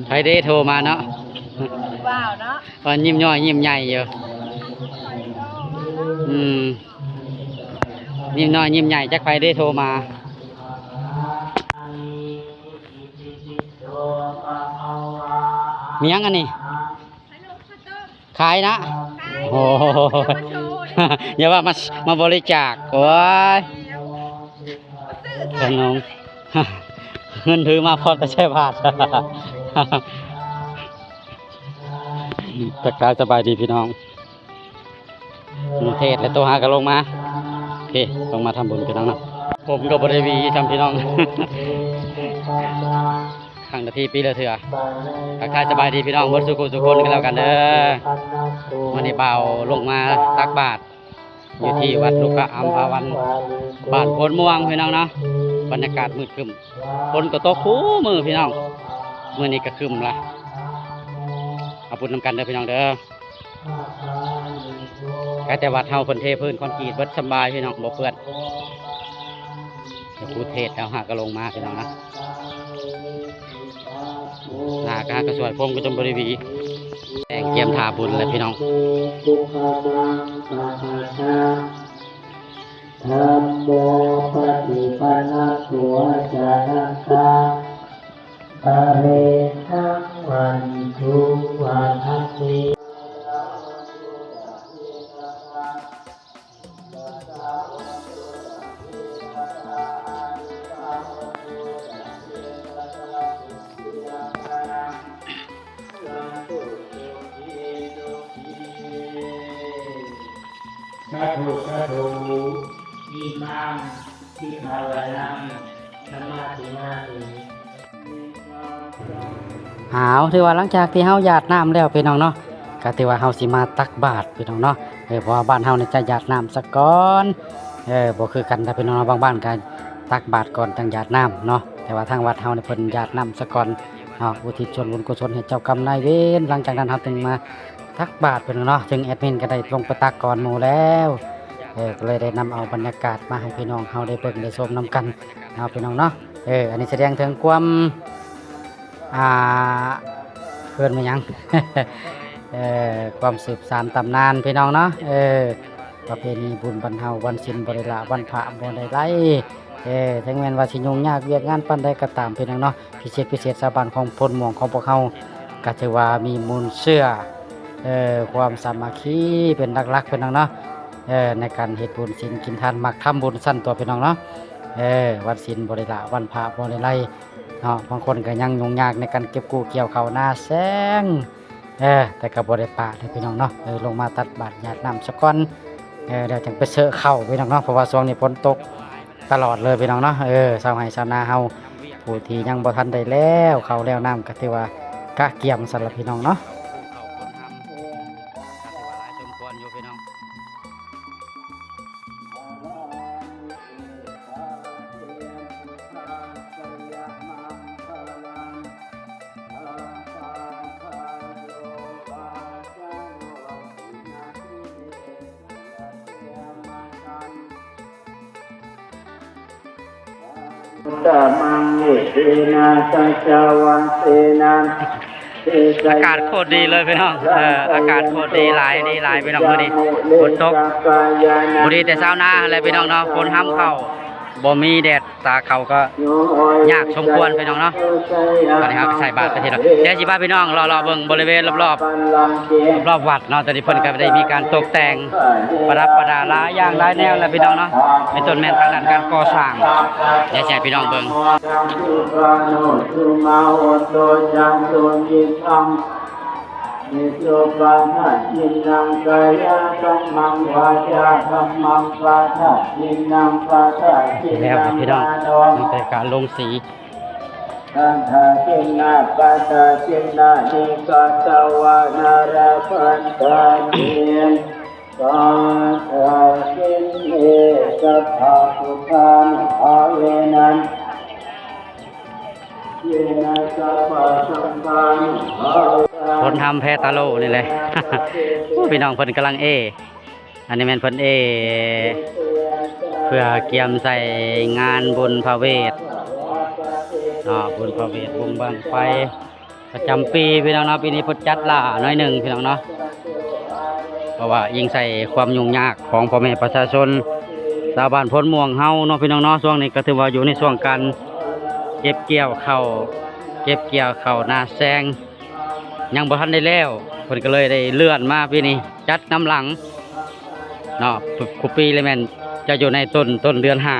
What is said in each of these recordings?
ໃຜເດ້ໂທມາເນາະ? ຜູ້ບ່າວເນາະ ກໍຍິ້ມນ້ອຍຍິ້ມໃຫຍ່ຢູ່. ອືມ ຍິ້ມນ້ອຍຍິ້ມໃຫຍ່ ຈັກໃຜເດ້ໂທມາ. ມີຫຍັງອັນນີ້? ຂາຍນະ? ຂາຍ. ໂອ້ ຢ່າວ່າມາ ມາບໍລິຈາກ. ໂອ້ຍ ຂະໜົມ ເງິນຖືມາພ້ອມແຕ່ໃສ່ບາດ. ທັກທາຍສະບາຍດີພີ່ນ້ອງ. ເທດແລ້ວໂຕຫາກໍລົງມາ. ໂອເຄ ລົງມາທຳບຸນພີ່ນ້ອງເນາະ. ຜົມກໍບໍ່ໄດ້ຫວີຊ້ຳພີ່ນ້ອງ ຄັ້ງລະທີປີລະເທື່ອ. ທັກທາຍສະບາຍດີພີ່ນ້ອງເບິດສູ່ຜູ້ສູ່ຄົນກັນແລ້ວກັນເດີ. ມື້ນີ້ບ່າວລົງມາຕັກບາດຢູ່ທີ່ວັດລຸກກະອຳພາວັນ ບ້ານໂພນມ່ວງພີ່ນ້ອງເນາະ. ບັນຍາກາດມືດຄຶ້ມ ຝົນກໍຕົກຄູ່ມື້ພີ່ນ້ອງ. ມື້ນີ້ກໍຄຶ້ມລະ ເອົາບຸນນຳກັນເດີພີ່ນ້ອງເດີ. ກະແຕ່ວັດເຮົາເພິ່ນເທພື້ນຄອນກຣີດເບິດ ສະບາຍພີ່ນ້ອງ ບໍ່ເປື້ອນ. ເຈົ້າຄູເທດແລ້ວຫາກໍລົງມາພີ່ນ້ອງນະ. ໜ້າກະຫາກໍສວຍ ຜົມກໍຈົນບໍ່ໄດ້ຫວີ ແຕ່ງກຽມຖ້າບຸນແລ້ວພີ່ນ້ອງ. ທຳໂມ ປະຕິປັນນະໂຕ ອາຈານະ ກະເຣທັງ ວັນຕຸ ວັນຕິ ສາທຸ ສາທຸ ອິມັງ ພິກຂະວະນັງ ສະມາທິຍາມິ. ອ້າວ ຖືວ່າຫຼັງຈາກທີ່ເຮົາຢາດນ້ຳແລ້ວພີ່ນ້ອງເນາະ ກໍຖືວ່າເຮົາຊິມາຕັກບາດພີ່ນ້ອງເນາະ. ເອີ ເພາະວ່າບ້ານເຮົານີ້ຈະຢາດນ້ຳສາກ່ອນ ເອີ ບໍ່ຄືກັນນະພີ່ນ້ອງເນາະ. ບາງບ້ານກໍຕັກບາດກ່ອນຈັ່ງຢາດນ້ຳເນາະ ແຕ່ວ່າທາງວັດເຮົານີ້ເພິ່ນຢາດນ້ຳສາກ່ອນເນາະ ອຸທິດສ່ວນບຸນກຸສົນໃຫ້ເຈົ້າກຳນາຍເວນ. ຫຼັງຈາກນັ້ນເຮົາຈຶ່ງມາ ຕັກບາດເພິ່ນເນາະ. ເຊິ່ງແອດມິນກໍໄດ້ລົງໄປຕັກກ່ອນໝູ່ແລ້ວ ເອີ ກໍເລີຍໄດ້ນຳເອົາບັນຍາກາດມາໃຫ້ພີ່ນ້ອງເຮົາໄດ້ເບິ່ງໄດ້ຊົມນຳກັນເນາະ ພີ່ນ້ອງເນາະ. ເອີ ອັນນີ້ສະແດງເຖິງຄວາມ ອ່າ ເອີ້ນວ່າຫຍັງ ເອີ ຄວາມສືບສານຕຳນານພີ່ນ້ອງເນາະ. ເອີ ປະເພນີບຸນບັນເຮົາ ວັນສິນບໍ່ໄດ້ລະ ວັນພະບໍ່ໄດ້ໄລ ເອີ ເຖິງແມ່ນວ່າຊິຫຍຸ້ງຍາກວຽກງານປານໃດກໍຕາມ ພີ່ນ້ອງເນາະ. ພິເສດ ພິເສດຊາວບ້ານຂອງໂພນມ່ວງຂອງພວກເຮົາ ກໍຖືວ່າມີມູນເຊື້ອ ເອີ ຄວາມສາມັກຄີເປັນຫຼັກໆ ພີ່ນ້ອງເນາະ. ເອີ ໃນການເຮັດບຸນສິນກິນທານ ມັກທຳບຸນຊັ້ນຕົວ ພີ່ນ້ອງເນາະ. ເອີ ວັນສິນບໍ່ໄດ້ລະ ວັນພະບໍ່ໄດ້ໄລເນາະ. ບາງຄົນກໍຍັງຫຍຸ້ງຍາກໃນການເກັບກູ້ກ່ຽວເຂົ້ານາແຊງ ເອີ ແຕ່ກໍບໍ່ໄດ້ປະເດີພີ່ນ້ອງເນາະ. ເອີ ລົງມາຕັກບາດຢາດນ້ຳສາກ່ອນ ເອີ ແລ້ວຈັ່ງໄປເຊາະເຂົ້າ ພີ່ນ້ອງເນາະ ເພາະວ່າຊ່ວງນີ້ຝົນຕົກ ຕະຫຼອດເລີຍພີ່ນ້ອງເນາະ. ເອີ ຊາວໄຮ່ຊາວນາເຮົາ ຜູ້ທີ່ຍັງບໍ່ທັນໄດ້ແລ້ວເຂົ້າແລ້ວນ້ຳ ກໍຖືວ່າກະກຽມຊັ້ນລະພີ່ນ້ອງເນາະ. ອາກາດໂຄດດີເລີຍພີ່ນ້ອງ ເອີ ອາກາດໂຄດດີຫຼາຍ ດີຫຼາຍພີ່ນ້ອງ ມື້ນີ້ຝົນຕົກ ບໍ່ດີແຕ່ຊາວນາຫັ້ນແຫຼະພີ່ນ້ອງເນາະ ຝົນຫ້ຳເຂົ້າ ບໍ່ມີແດດ ຕາເຂົ້າກໍຍາກສົມຄວນພີ່ນ້ອງເນາະ. ຕອນນີ້ເຮົາໃສ່ບາດໄປທີ່ລະ ດຽວຊິພາພີ່ນ້ອງເລາະໆເບິ່ງບໍລິເວນລອບໆ ລອບໆວັດເນາະ. ຕອນນີ້ເພິ່ນກໍໄດ້ມີການຕົກແຕ່ງປະດັບປະດາຫຼາຍຢ່າງຫຼາຍແນວແລ້ວພີ່ນ້ອງເນາະ ເປັນຕົ້ນແມ່ນທາງດ້ານການກໍ່ສ້າງ ດຽວຊິໃຫ້ພີ່ນ້ອງເບິ່ງ. ນິ สุปาทาทินนัง กายะกัมมัง วาจากัมมัง ปาทาทินนัง ปาทาทินนัง แล้วครับพี่น้อง มโน นี่เป็นการลงสี ปาทาทินนา ปาทาทินนา นิ กาตวานาราปันตานิ ปาทาทินเน สัพพะพุทธานุภาเวนะ คนทำแพตาโลนี่แหละ โอ้ พี่น้องเพิ่นกำลังเอ อันนี้แม่นเพิ่นเอ เพื่อเกียมใส่งานบุญพระเวทเนาะ บุญพระเวท บุญบั้งไฟ ປະຈຳປີພີ່ນ້ອງເນາະ, ປີນີ້ເພິ່ນຈັດຫຼ້າໜ້ອຍໜຶ່ງພີ່ນ້ອງເນາະ ເພາະວ່າອີງໃສ່ຄວາມຫຍຸ້ງຍາກຂອງພໍ່ແມ່ປະຊາຊົນຊາວບ້ານໂພນມ່ວງເຮົາເນາະພີ່ນ້ອງເນາະ. ຊ່ວງນີ້ກໍຖືວ່າຢູ່ໃນຊ່ວງການເກັບກ່ຽວເຂົ້າ ເກັບກ່ຽວເຂົ້ານາແຊງ ຍັງບໍ່ທັນໄດ້ແລ້ວ ເພິ່ນກໍເລີຍໄດ້ເລື່ອນມາປີນີ້ ຈັດນຳຫຼັງເນາະ. ຄູ່ປີແລ້ວແມ່ນຈະຢູ່ໃນຕົ້ນ ຕົ້ນເດືອນຫ້າ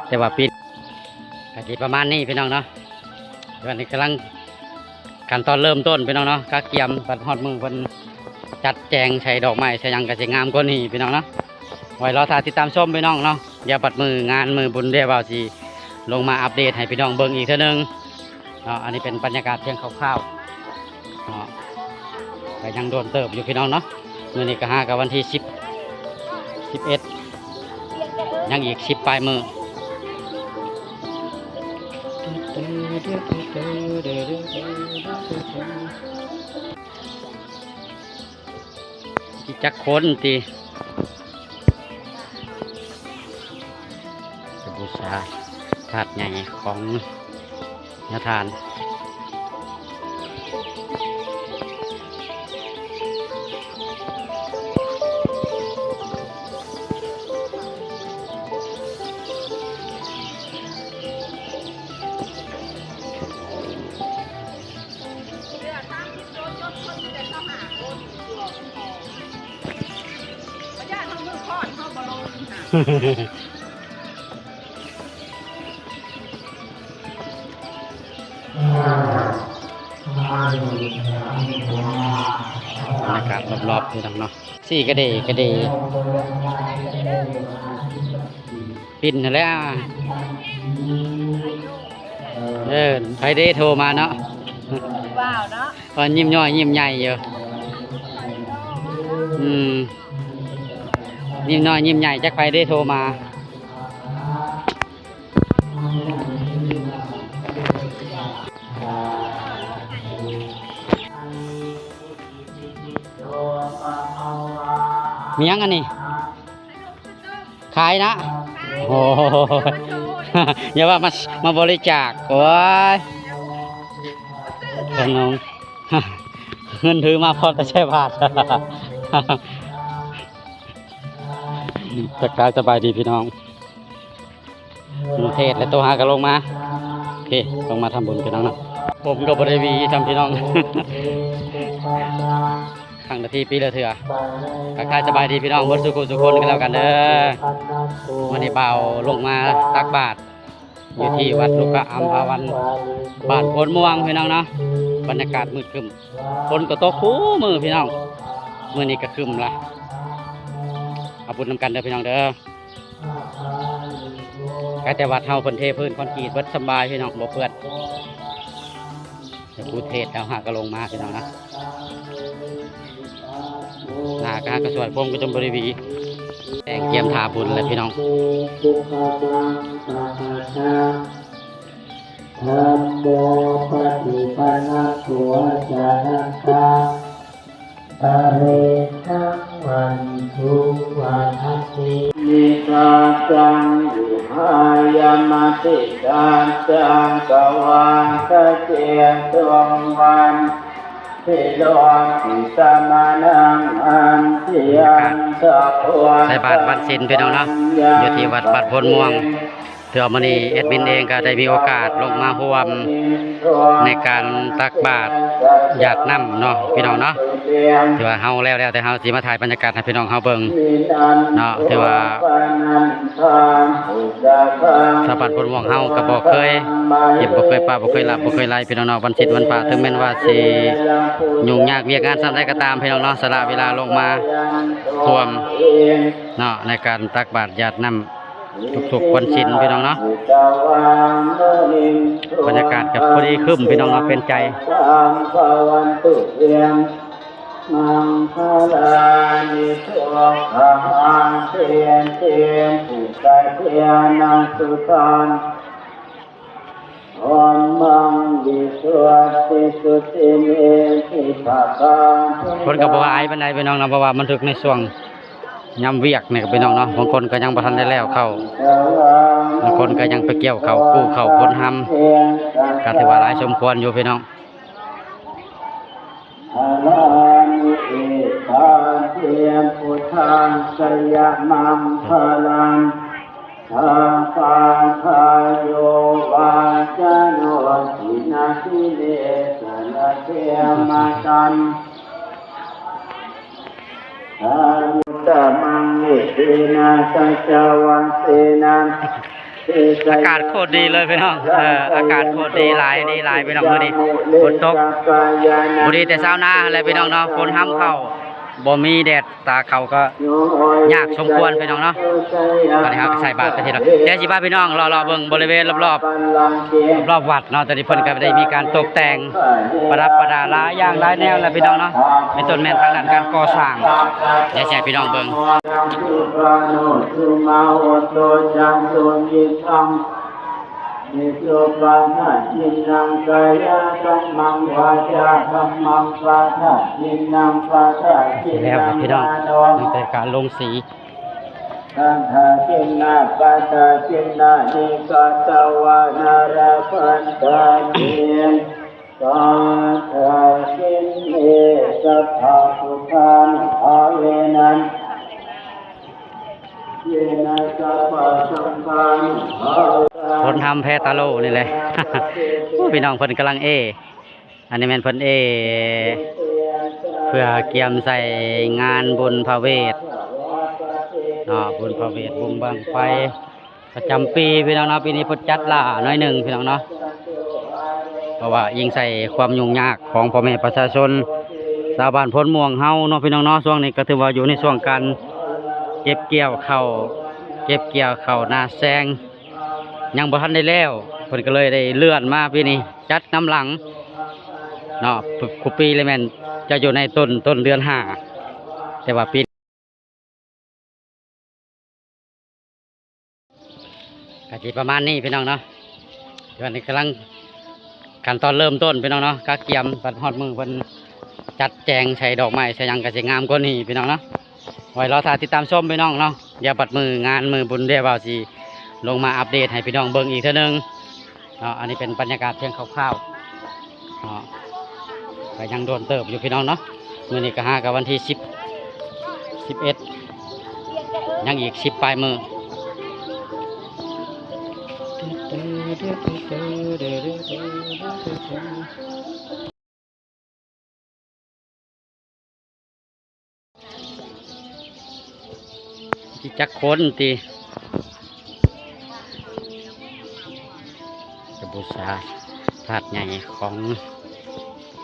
ແຕ່ວ່າປີ ກະຊິປະມານນີ້ພີ່ນ້ອງເນາະ. ດຽວນີ້ກຳລັງຂັ້ນຕອນເລີ່ມຕົ້ນພີ່ນ້ອງເນາະ, ກະກຽມບັດຮອດມື້ເພິ່ນຈັດແຈງໃສ່ດອກໄມ້ໃສ່ຫຍັງກະຊິງາມກວ່ານີ້ພີ່ນ້ອງເນາະ. ໄວ້ລໍຖ້າຕິດຕາມຊົມພີ່ນ້ອງເນາະ, ດຽວບັດມື້ງານມື້ບຸນ ດຽວບ່າວຊິລົງມາອັບເດດໃຫ້ພີ່ນ້ອງເບິ່ງອີກເທື່ອໜຶ່ງເນາະ. ອັນນີ້ເປັນບັນຍາກາດພຽງຄ່າວໆ ເນາະ ກໍຍັງໂດນເຕີບຢູ່ພີ່ນ້ອງເນາະ. ມື້ນີ້ກໍຫາກັບວັນທີສິບ ສິບເອັດ ຍັງອີກສິບປາຍມື້ ຈັກຄົນຕິ ຈະບູຊາທາດໃຫຍ່ຂອງຍາທ່ານ. ບັນຍາກາດລອບໆ ພີ່ນ້ອງເນາະ, ສີ່ກະເດກະເດ ປິ່ນຫັ້ນແຫຼະ. ເອີ ໃຜເດໂທມາເນາະ? ຜູ້ບ່າວເນາະ, ເພິ່ນຍິ້ມຍ້ອຍຍິ້ມໃຫຍ່ຢູ່. ອືມ ຍິ້ມນ້ອຍຍິ້ມໃຫຍ່ ຈັກໃຜເດໂທມາ. ມີຫຍັງອັນນີ້? ຂາຍນະ? ໂອ້ ຢ່າວ່າມາ ມາບໍລິຈາກ. ໂອ້ຍ ຂະໜົມ ເງິນຖືມາພ້ອມແຕ່ໃສ່ບາດ. ທັກທາຍສະບາຍດີພີ່ນ້ອງ. ເທດແລ້ວໂຕຫາກໍລົງມາ. ໂອເຄ ລົງມາທຳບຸນພີ່ນ້ອງເນາະ. ຜົມກໍບໍ່ໄດ້ຫວີຊ້ຳພີ່ນ້ອງ. ຄັ້ງລະທີປີລະເທື່ອ. ທັກທາຍສະບາຍດີພີ່ນ້ອງເບິດສູ່ຄູ່ສູ່ຄົນກັນແລ້ວກັນເດີ. ມື້ນີ້ບ່າວລົງມາຕັກບາດຢູ່ທີ່ວັດລຸກະອຳພາວັນ ບ້ານໂພນມ່ວງພີ່ນ້ອງເນາະ. ບັນຍາກາດມືດຄຶ້ມ ຝົນກໍຕົກຄູ່ມື້ພີ່ນ້ອງ. ມື້ນີ້ກໍຄຶ້ມລະ. ເອົາບຸນນຳກັນເດີພີ່ນ້ອງເດີ. ກະແຕ່ວັດເຮົາເພິ່ນເທພື້ນຄອນກຣີດເບິດ ສະບາຍພີ່ນ້ອງ ບໍ່ເປື້ອນ. ຈະພູເທດແລ້ວຫາກະລົງມາພີ່ນ້ອງນະ. ໜ້າກະຫາກະຊ່ວຍ ຜົມກໍຈົນບໍລິຫວີ ແຕ່ງກຽມຖ້າບຸນແລ້ວພີ່ນ້ອງ. ທຳໂມ ປະຕິປັນນະໂກ ອາຈານະກະ ຕະເຣທັງ ວັນທຸ ວັນທະຕິ ນິທາຈັງ ວິຫາຍະ ມະຕິສັດຈັງ ກະວັງ ກະເຈຕຸງ ວັນທິໂລ ຕິສະມະນັງ ອັນທິຍັງ ສະໂພ ໃສ່ບາດວັນສິນພີ່ນ້ອງເນາະ ຢູ່ທີ່ວັດ ວັດໂພນມ່ວງ. ຖືວ່າມື້ນີ້ແອດມິນເອງກໍໄດ້ມີໂອກາດລົງມາຮ່ວມໃນການຕັກບາດຢາດນ້ຳເນາະ ພີ່ນ້ອງເນາະ. ຖືວ່າເຮົາແລ້ວແລ້ວ ແຕ່ເຮົາຊິມາຖ່າຍບັນຍາກາດໃຫ້ພີ່ນ້ອງເຮົາເບິ່ງເນາະ. ຖືວ່າຊາວບ້ານໂພນມ່ວງເຮົາກໍບໍ່ເຄີຍຖິ້ມ ບໍ່ເຄີຍປະ ບໍ່ເຄີຍລາບ ບໍ່ເຄີຍໄລພີ່ນ້ອງເນາະ. ວັນສິນວັນພະ ເຖິງແມ່ນວ່າຊິຫຍຸ້ງຍາກວຽກງານສ່ຳໃດກໍຕາມພີ່ນ້ອງເນາະ ສະຫຼະເວລາລົງມາຮ່ວມເນາະ ໃນການຕັກບາດຢາດນ້ຳ ທຸກໆວັນສິນພີ່ນ້ອງເນາະ. ບັນຍາກາດກໍພໍດີຄຶ້ມພີ່ນ້ອງເນາະ ເປັນໃຈ. ມັງຄະລານິ ສຸຂະຫາ ເສນ ເຕ ສຸຂະເທນະ ສຸຕັງ ໂອມມັງ ວິສຸດທິ ສຸດທິ ເມ ທິພະຄາ ເພິ່ນກໍບໍ່ວ່າອາຍປານໃດພີ່ນ້ອງເນາະ ເພາະວ່າບັນທຶກໃນຊ່ວງຍາມວຽກນີ້ພີ່ນ້ອງເນາະ. ບາງຄົນກໍຍັງບໍ່ທັນໄດ້ແລ້ວເຂົ້າ ບາງຄົນກໍຍັງໄປກ່ຽວເຂົ້າ ກູ້ເຂົ້າພົນຮຳ ກໍຖືວ່າຫຼາຍສົມຄວນຢູ່ພີ່ນ້ອງ. າລານິ ເອຕາເຕ ພຸດທັດສະຍະມັງຄະລັງ ສາກຂາທາໂຍ ວາຊາໂນ ຈິນນະ ສິເລສະ ລະເທມະຕັງ ສາຍຸດຕະມັງ ເອເຕນະ ສັດຈະວະເຊນະ ອາກາດໂຄດດີເລີຍພີ່ນ້ອງ ເອີ ອາກາດໂຄດດີຫຼາຍ ດີຫຼາຍພີ່ນ້ອງ ມື້ນີ້ຝົນຕົກ ບໍ່ດີແຕ່ຊາວນາຫັ້ນແຫຼະພີ່ນ້ອງເນາະ ຝົນຫ້ຳເຂົ້າ ບໍ່ມີແດດຕາເຂົ້າກໍຍາກສົມຄວນພີ່ນ້ອງເນາະ. ຕອນນີ້ເຮົາກໍໃສ່ບາດໄປທີ່ລະ ດຽວຊິພາພີ່ນ້ອງເລາະໆເບິ່ງບໍລິເວນລອບໆ ລອບໆວັດເນາະ ຕອນນີ້ເພິ່ນກໍໄດ້ມີການຕົກແຕ່ງປະດັບປະດາຫຼາຍຢ່າງຫຼາຍແນວແລ້ວພີ່ນ້ອງເນາະ ເປັນຕົ້ນແມ່ນທາງດ້ານການກໍ່ສ້າງ ດຽວຊິໃຫ້ພີ່ນ້ອງເບິ່ງ ສຸປາໂນ ສຸມາໂຫໂຕ ຈະສຸມິດທັງ ເມໂຕປະທະຈິນນັງ ກາຍະກັມມັງ ວາຈາກັມມັງ ປະທະຈິນນັງ ປະທະຈິນນັງ ມະໂນ ຕັ້ງແຕ່ການລົງສີ ປະທະຈິນນະ ປະທະຈິນນະ ນິກາສະວານາລະພັນຕາເຕ ສາທາກິນເອ ສັບພະພຸດທານຸພາເວນະ ເຍນະ ສັບພະສັງຄານຸພາເວນະ ຝົນຫ້ຳແພຕາໂລນີ້ແຫຼະ ພີ່ນ້ອງເພິ່ນກຳລັງເອ ອັນນີ້ແມ່ນເພິ່ນເອ ເພື່ອກຽມໃສ່ງານບຸນພະເວດເນາະ ບຸນພະເວດ ບຸນບັ້ງໄຟ ປະຈຳປີພີ່ນ້ອງເນາະ ປີນີ້ເພິ່ນຈັດຫຼ້າໜ້ອຍໜຶ່ງພີ່ນ້ອງເນາະ ເພາະວ່າອີງໃສ່ຄວາມຫຍຸ້ງຍາກຂອງພໍ່ແມ່ປະຊາຊົນ ຊາວບ້ານໂພນມ່ວງເຮົາເນາະ ພີ່ນ້ອງເນາະ ຊ່ວງນີ້ກໍຖືວ່າຢູ່ໃນຊ່ວງການເກັບກ່ຽວເຂົ້າ ເກັບກ່ຽວເຂົ້ານາແຊງ ຍັງບໍ່ທັນໄດ້ແລ້ວ ເພິ່ນກໍເລີຍໄດ້ເລື່ອນມາປີນີ້ ຈັດນຳຫຼັງເນາະ ຄຸ ຄຸປີລະແມ່ນຈະຢູ່ໃນຕົ້ນ ຕົ້ນເດືອນຫ້າ ແຕ່ວ່າປີ ກະຊິປະມານນີ້ພີ່ນ້ອງເນາະ ດຽວນີ້ກຳລັງຂັ້ນຕອນເລີ່ມຕົ້ນພີ່ນ້ອງເນາະ ກະກຽມ ບັດຮອດມື້ເພິ່ນຈັດແຈງໃສ່ດອກໄມ້ໃສ່ຫຍັງກະຊິງາມກວ່ານີ້ພີ່ນ້ອງເນາະ ໄວ້ລໍຖ້າຕິດຕາມຊົມພີ່ນ້ອງເນາະ ດຽວບັດມື້ງານມື້ບຸນດຽວບ່າວຊິລົງມາອັບເດດໃຫ້ພີ່ນ້ອງເບິ່ງອີກເທື່ອໜຶ່ງ ເນາະ ອັນນີ້ເປັນບັນຍາກາດພຽງຄ່າວໆເນາະ ກໍຍັງໂດນເຕີບຢູ່ພີ່ນ້ອງເນາະ ມື້ນີ້ກໍຫາກັບວັນທີສິບ ສິບເອັດ ຍັງອີກສິບປາຍມື້ ຊິຈັກຄົນຕິ ຈະບູຊາທາດໃຫຍ່ຂອງ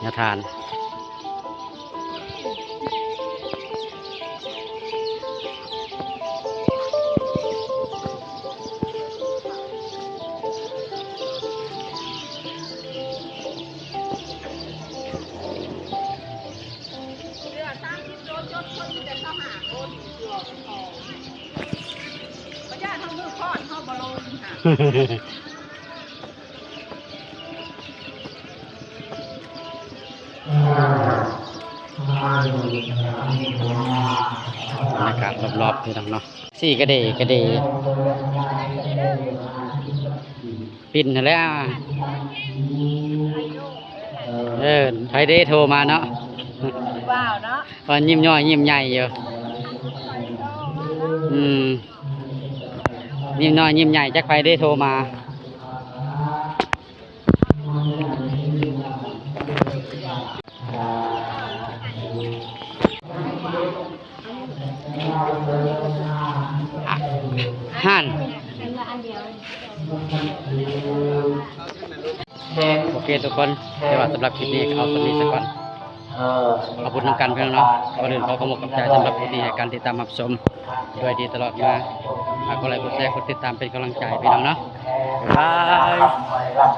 ແນວທານ ເຫຼືອສາມສິບໂຕ ຈົດຄົນມີແຕ່ຊາວຫ້າຄົນ ບໍ່ຢ້ານເຮົາມືຄ້ອນເຮົາບໍ່ລົງຫາ. ບັນຍາກາດລອບໆ ພີ່ນ້ອງເນາະ ສີ່ກະເດກະເດ ປິ່ນຫັ້ນແຫຼະ ເອີ ໃຜເດໂທມາເນາະ ວ່າວເນາະ ວ່າຍິ້ມຍ້ອຍຍິ້ມໃຫຍ່ຢູ່ ອືມ ຍິ້ມນ້ອຍຍິ້ມໃຫຍ່ ຈັກໃຜເດໂທມາ ຫັ້ນ ໂອເຄທຸກຄົນ ແຕ່ວ່າສຳລັບຄລິບນີ້ກໍເອົາສ່ຳນີ້ສາກ່ອນ ເອົາບຸນນຳກັນພີ່ນ້ອງເນາະ ກ່ອນອື່ນຂໍຂອບອົກຂອບໃຈສຳລັບຜູ້ທີ່ໃຫ້ການຕິດຕາມຮັບຊົມ ດ້ວຍດີຕະຫຼອດມາ ຝາກກົດໄລກົດແຊ ກົດຕິດຕາມເປັນກຳລັງໃຈພີ່ນ້ອງເນາະ ບາຍບາຍ.